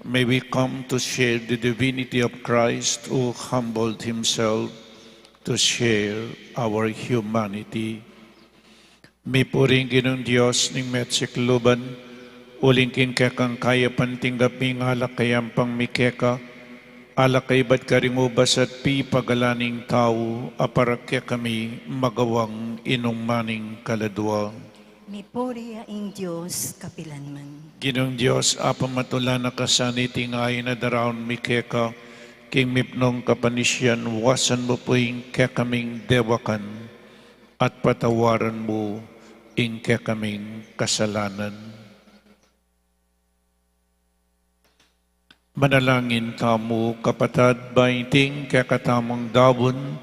may we come to share the divinity of Christ who humbled himself to share our humanity. Mipuri ing Ginung Dios ning mesikluban, uling king kekang kayapan tinggap mi ing alak a ampang mi keka, alak a ibat karing ubas at pipagalan ning tau, a para kekami magawang inuman ning kaladua. Mipuri ya ing Dios kapilanman. Ginung Dios, Apa matula na ka sa niting ain a daraun mi keka, king mipnung kapanisian wasan mu pu ing kekaming dewakan, at patawaran mu ing kekaming kasalanan. Manalangin tamu, kapatad, ba iting kekatamung daun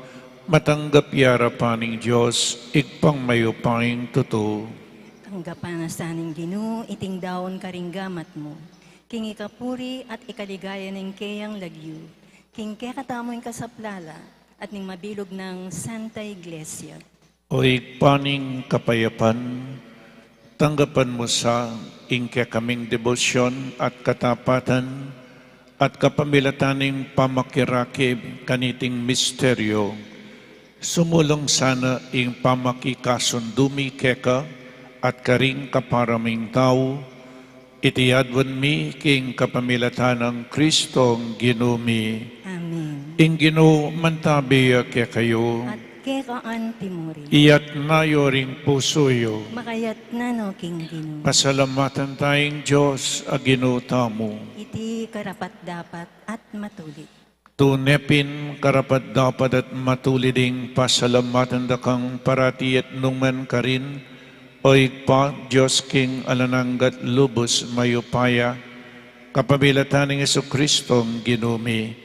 matanggap ya arapan ning Dios, Ibpang mayupayang tutu. Tanggapan na sa ning Ginu iting daun karing gamat mu, king ikapuri at ikaligaya ning keyang lagyu, king kekatamung kasaplalan at ning mabilug nang Santa Iglesia. O Ibpa ning kapayapan, tanggapan mu sa ing kekaming debosyon at katapatan, at kapamilatan ning pamakirakib kaniting misteryo, sumulung sana ing pamakikasundu mi keka at karing kapara ming tau, iti aduan mi king kapamilatan nang Kristong Ginu mi. Amen. Ing Ginu mantabi ya kekayu. At keka antimurin. Iyatna yu ring pusu yu. Makayatna no king Ginu. Pasalamatan taya ing Dios a Ginu tamu. Iti karapat-dapat at matulid. Tune pin karapat-dapat at matulid ing pasalamatan da kang parati at nukarin man, O Ibpa, Dios king alang angga at lubus mayupaya, kapamilatan nang Jesucristong Ginu mi.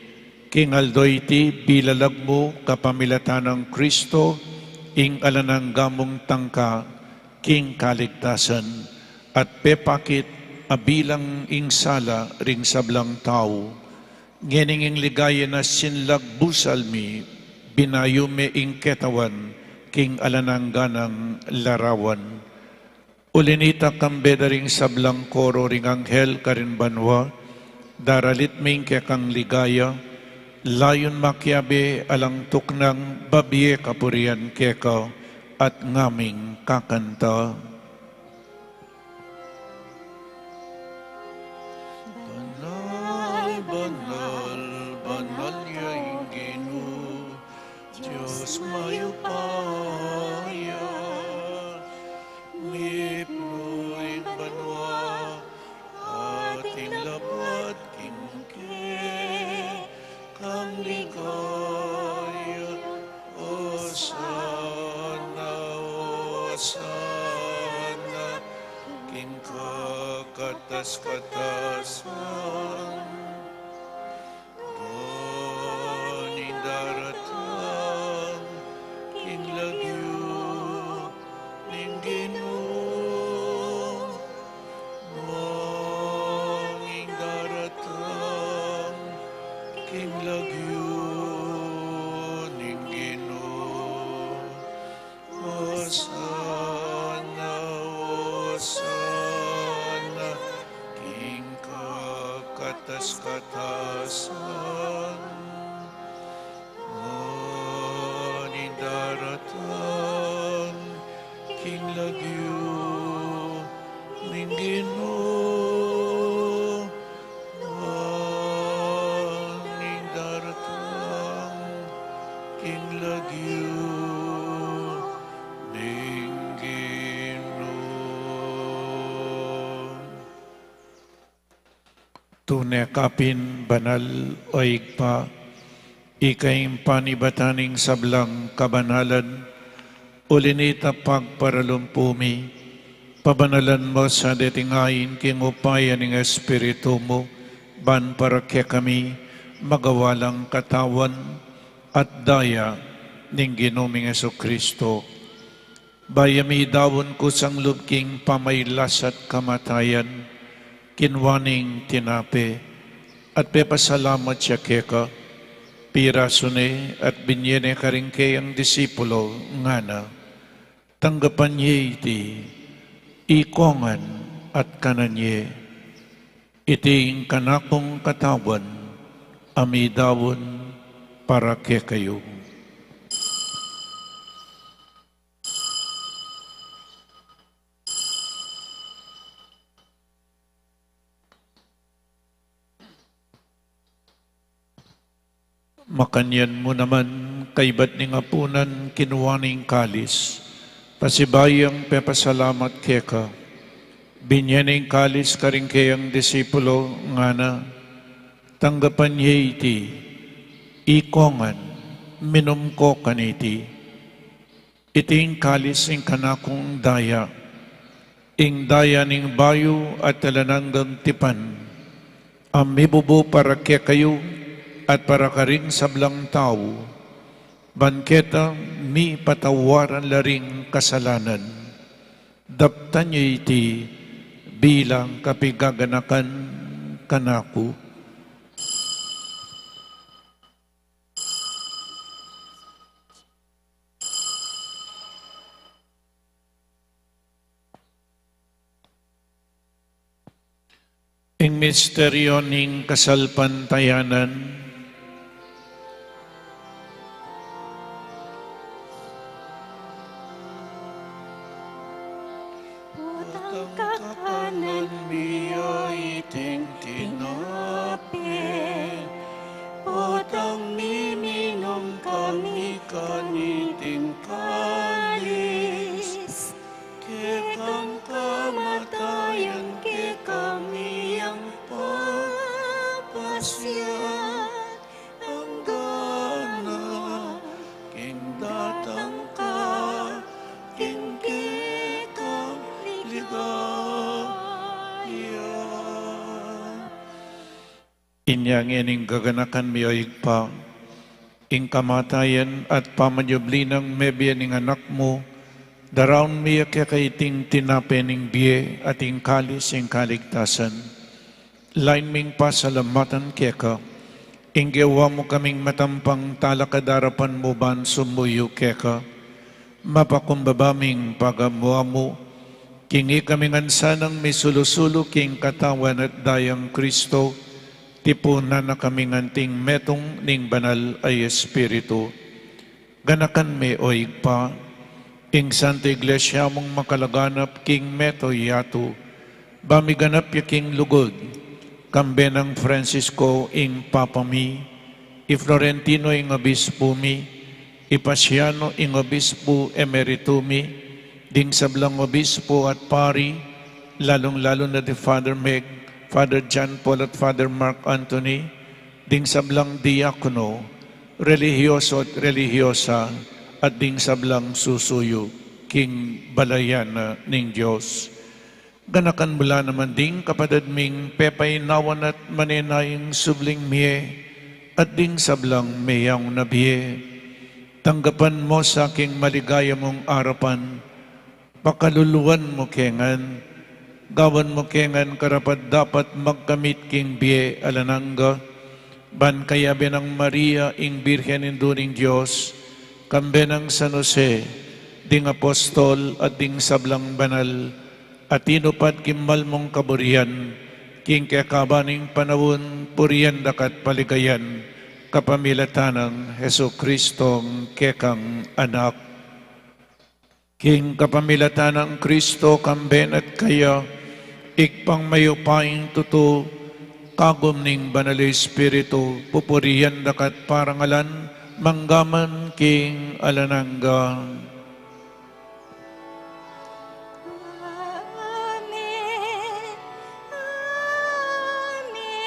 King aldo iti bilalag mu kapamilatan nang Cristo, ing alang angga mung tangka king kaligtasan, at pepakit a bilang ing sala ring sablang tau. Ngening ing ligaya na sinlag busal mi, binayu me ing ketawan king alang angga nang larawan. Uli nita, kambe da ring sablang koro ring anghel karin banua, daralit mi ing kekang ligaya, Layun makiabe alang tuknang babie kapurian keka at ngaming kakanta. Banal, banal, banal ya ing Ginu, Dios mayupaya, mipnu ing banua, at ing labat king kekang ligaya. Osana, osana, king kakatas-katasan. Ban ing daratang king lagyu ning Ginu. Ban ing daratang king lagyu ning Ginu. Osana, osana, king kakatas-katasan. Ban ing daratang king lagyu ning Ginu. Ban ing daratang king lagyu ning Ginu. Tune ka pin banal, o Ibpa, ika ing panibatan ning sablang kabanalan, uli na nita pagparalumpu mi, pabanalan mu sa deting ain king upaya ning Espiritu mu, ban para kekami magawa lang katawan at daya ning Ginu ming Jesucristo. Bayu mi daun kusang lub king pamailas at kamatayan, kinua ne ing tinape, at pepasalamat ya keka, pirasu ne at binie ne karing keyang disipulo, ngana: Tanggapan ye iti, ikongan at kanan ye. Iti ing kanakung katawan, a midaun para kekayu. Makanyan mu naman, kaybat ning apunan, kinua ne ing kalis, pasibayu yang pepasalamat keka, binie ne ing kalis karing keyang disipulo, ngana: Tanggapan ye iti, ikongan, minum ko kaniti. Iti ing kalis ning kanakung daya, ing daya ning bayu at alang anggang tipan, a mibubu para kekayu at para karing sablang tau, ban keta mipatawaran la ring kasalanan. Daptan ye iti bilang kapigaganakan kanaku. Ing misteryo ning kasalpantayanan. Potang kakanan mi ya iting tinape, potang miminum kami kaniting kalis, kekang kamatayan kekami yang papasiag, anggana king datang ka king kekang ligaya. Inya ngening gaganakan mi, o Ibpa, ing kamatayan at pamanyubli nang mebie ning Anak mu, daraun mi ya keka iting tinape ning bie at ing kalis ning kaligtasan. Lain ming pasalamatan keka, ing gewa mu kaming matampang talakad king arapan mu ban sumuyu keka. Mapakumbaba ming pagamu-amu, king ikami ngan sanang misulu-sulu king katawan at dayang Kristo, Tipunan na kaming anting metung ning Banal a Espiritu. Ganakan me, o Ibpa, ing Santa Iglesia mung makalaganap king mabilug a yatu, ba miganap ya king lugud, kambe nang Francisco ing Papa mi, i Florentino ing Obispo mi, i Paciano ing Obispo Emerito mi, ding sablang Obispo at Pari, lalung-lalu na di Father Meg, Father John Paul at Father Mark Anthony, ding sablang diakono, relihiyoso at relihiyosa, at ding sablang susuyu king balayan na ning Dios. Ganakan mu la naman ding kapatad ming pepainawan at manenayang subling mie, at ding sablang meyaun na bie. Tanggapan mu sa king maligaya mung arapan, pakaluluan mu ke ngan, gawan mu ke ngan karapat-dapat magkamit king bie alang angga, ban kayabe nang Maria ing Birhen Indu ning Dios, kambe nang San Jose, ding apostol at ding sablang banal, a tinupad king mal mung kaburian, king kekaban ning panaun, purian da ka at paligayan, kapamilatan nang Jesucristong kekang Anak. King kapamilatan nang Kristo, kambe na at kaya, Ibpang mayupayang tutu, kagum ning Banal a Espiritu, pupurian da ka at parangalan, mangga man king alang angga. Amen. Amen. Amen.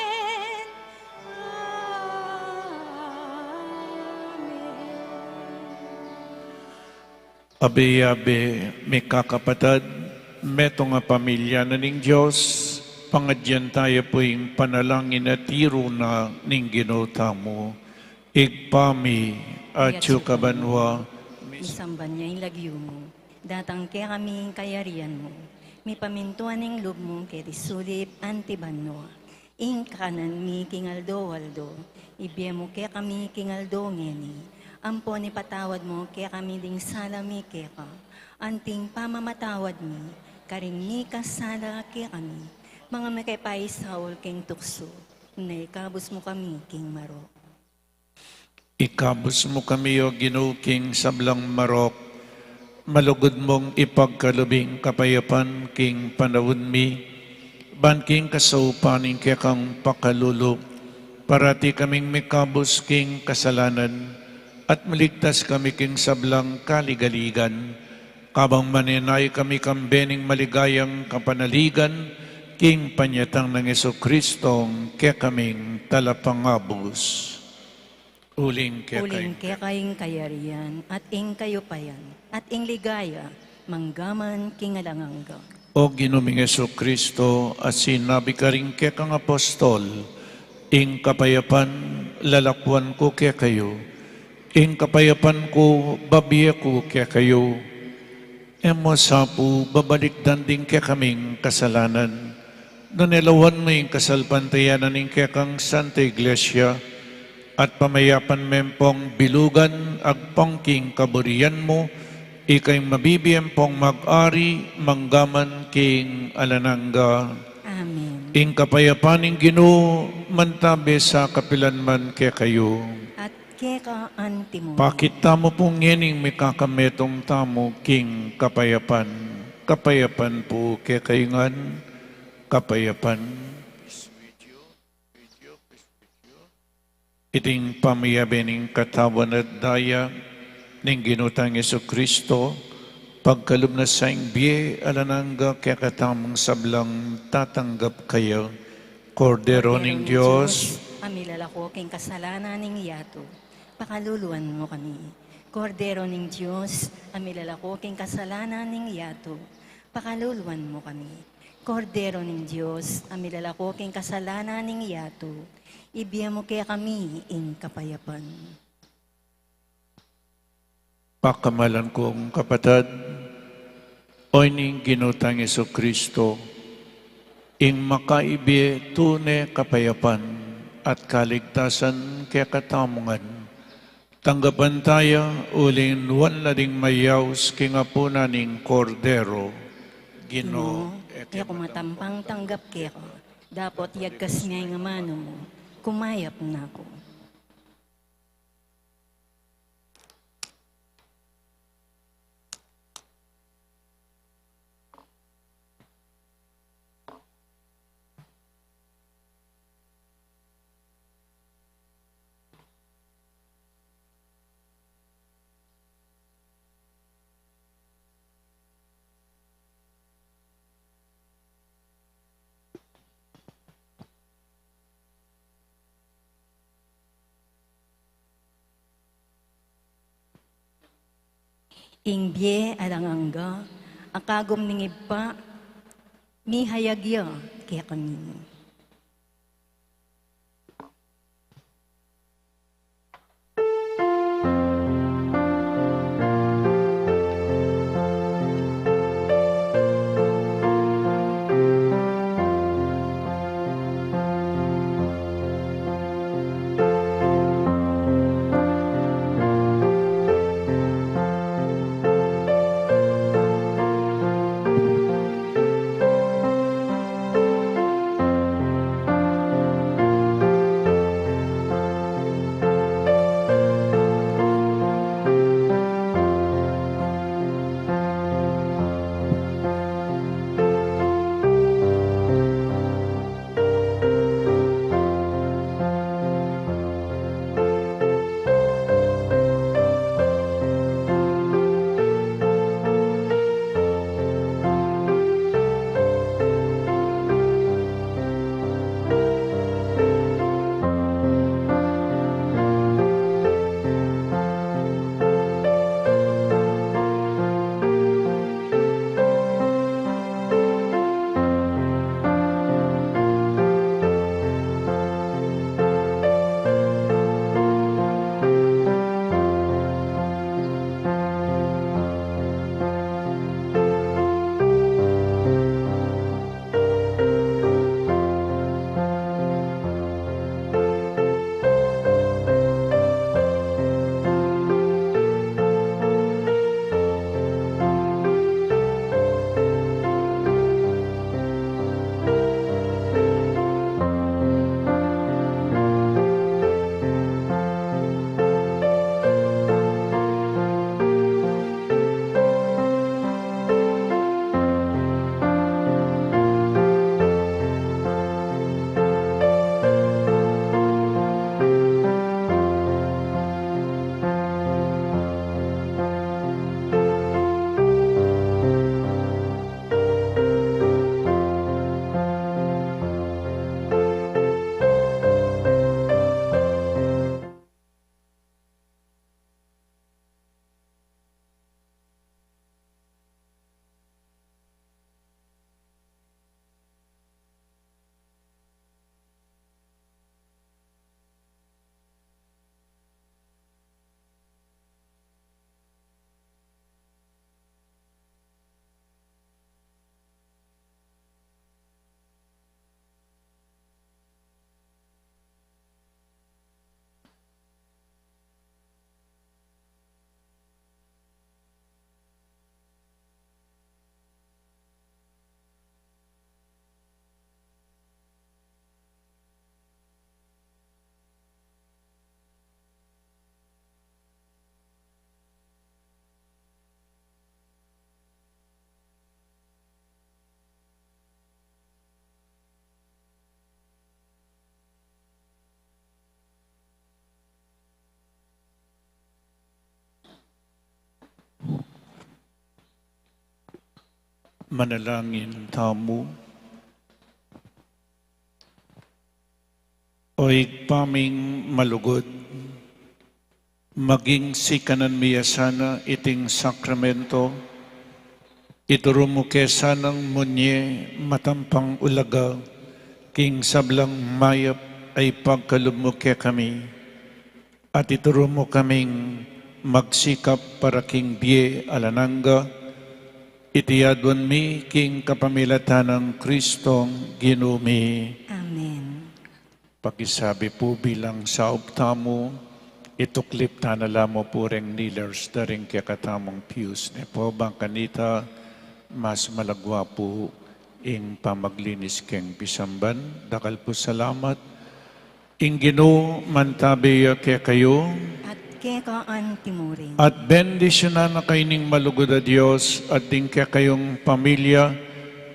Abe-abe, mikakapatad, metung a pamilya na ning Dios, pangadyan taya pu ing panalangin a tiru na ning Ginu tamu. Ibpa mi, atsu ka banua, misamban ya ing lagyu mu, datang kekami ing kayarian mu, mipamintuan ing lub mu keti sulip anti banua. Ing kakanan mi king aldo-aldo, ibie mu kekami king aldo ngeni, ampon ipatawad mu kekami ding sala mi keka, anting pamamatawad mi karing mikasala kekami, manga e mu ke paisaul king tuksu, nune ikabus mu kami king marok. Ikabus mu kami, O Ginu, king sablang marok, malugud mung ipagkalub ing kapayapan king panaun mi, ban king kasaupan ning kekang pakalulu, parati kaming mikabus king kasalanan, at maligtas kami king sablang kaligaligan, kabang manenaya kami kambe ning maligayang kapanaligan, king panyatang nang Jesucristong kekaming Talapangabus. Uling keka ing kayarian, at ing kayupayan, at ing ligaya, mangga man king alang angga. O Ginu ming Jesucristo, a sinabi karing kekang apostol, ing kapayapan lalakuan ku kekayu, ing kapayapan ku babie ku kekayu. E mu sa pu babalikdan ding kekaming kasalanan, nune lawan mu ing kasalpantayanan ning kekang Santa Iglesia, at pamayapan me pung bilugan agpang king kaburian mu, ika ing mabibie pung mag-ari mangga man king alang angga. Amen. Ing kapayapan ning Ginu mantabe sa kapilan man kekayu. At keka antimu. Pakit tamu pu ngening mikakametung tamu king kapayapan. Kapayapan pu kekayu ngan, kapayapan. Iting pamiyabe ning katawan at daya ning Ginu tang Jesucristo, pagkalub na sa ing bie alang angga kekatamung sablang tatanggap kaya. Kordero ning Dios, a milalako king kasalanan ning yatu, pakaluluan mu kami. Kordero ning Dios, a milalako king kasalanan ning yatu, pakaluluan mu kami. Kordero ning Dios, a milalako king kasalanan ning yatu, ibie mu kekami ing kapayapan. Pakamalan kung kapatad, o ning Ginu tang Jesucristo, ing makaibie tune kapayapan at kaligtasan kekatamu ngan, tanggapan taya uling nuan la ding mayaus king apunan ning Kordero. Ginu, e ku matampang tanggap keka, dapot yagkas me ing amanu mu, Kumayap na ku. Ing bie alang angga a kagum ning Ibpa, mihayag ya kekami. Manalangin tamu. O Ibpa ming malugud, maging sikanan mi ya sana iting sakramento, ituru mu ke sanang munye matampang ulaga king sablang mayap a ipagkalub mu kekami, at ituru mu kaming magsikap para king bie alang angga. Iti aduan mi king kapamilatan nang Kristong Ginu mi. Amen. Pakisabi pu bilang saup tamu, ituklip tana la mu pu reng kneelers da ring kekatamung pews, ne pu, bang kanita mas malagwa pu ing pamaglinis keng pisamban. Dakal pu salamat. Ing Ginu mantabe ya kekayu. At keka antimurin. At bendisyunan na kayu ning malugud a Dios, at ding kekayung pamilya,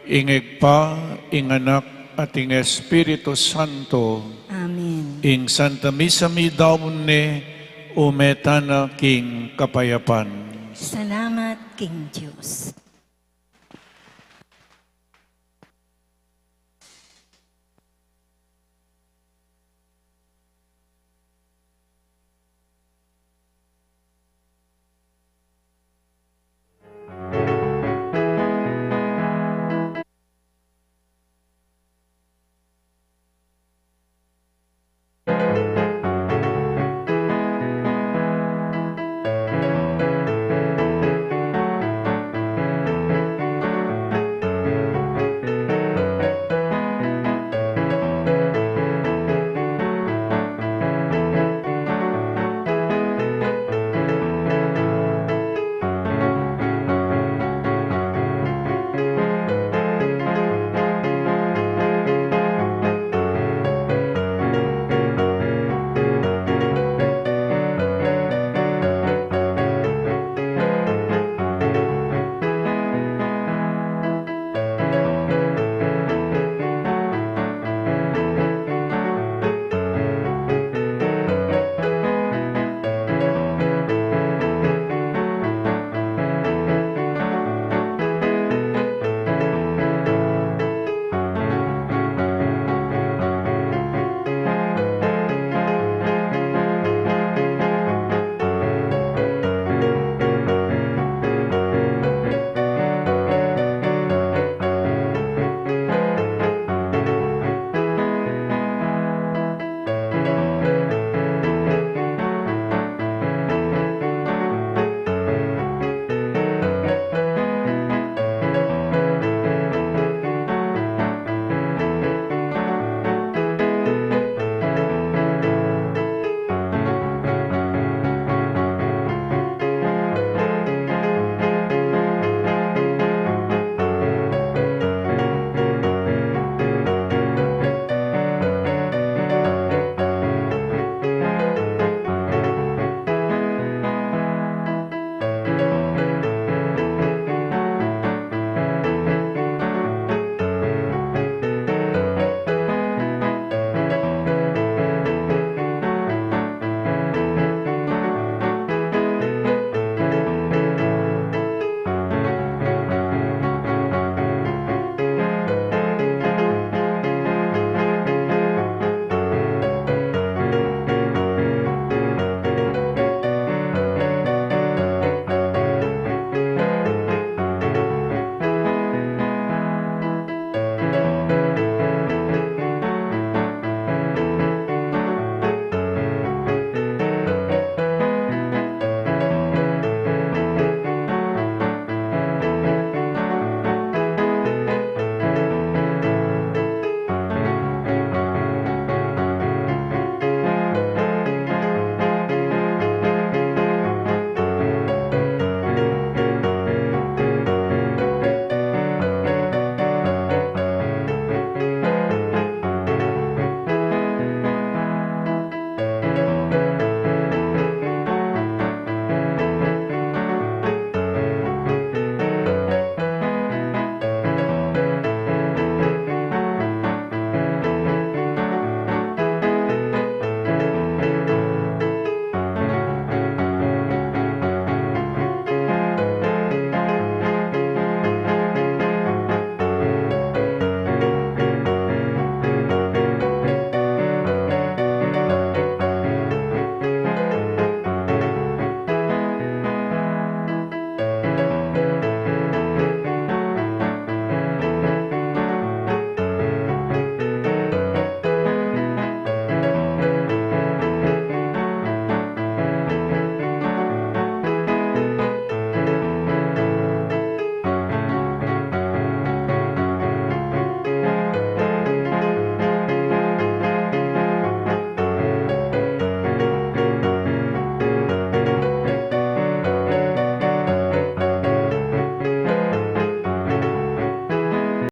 ing Ibpa, ing Anak, at ing Espiritu Santo. Amen. Ing Santa Misa midaun ne, ume tana king kapayapan. Salamat king Dios.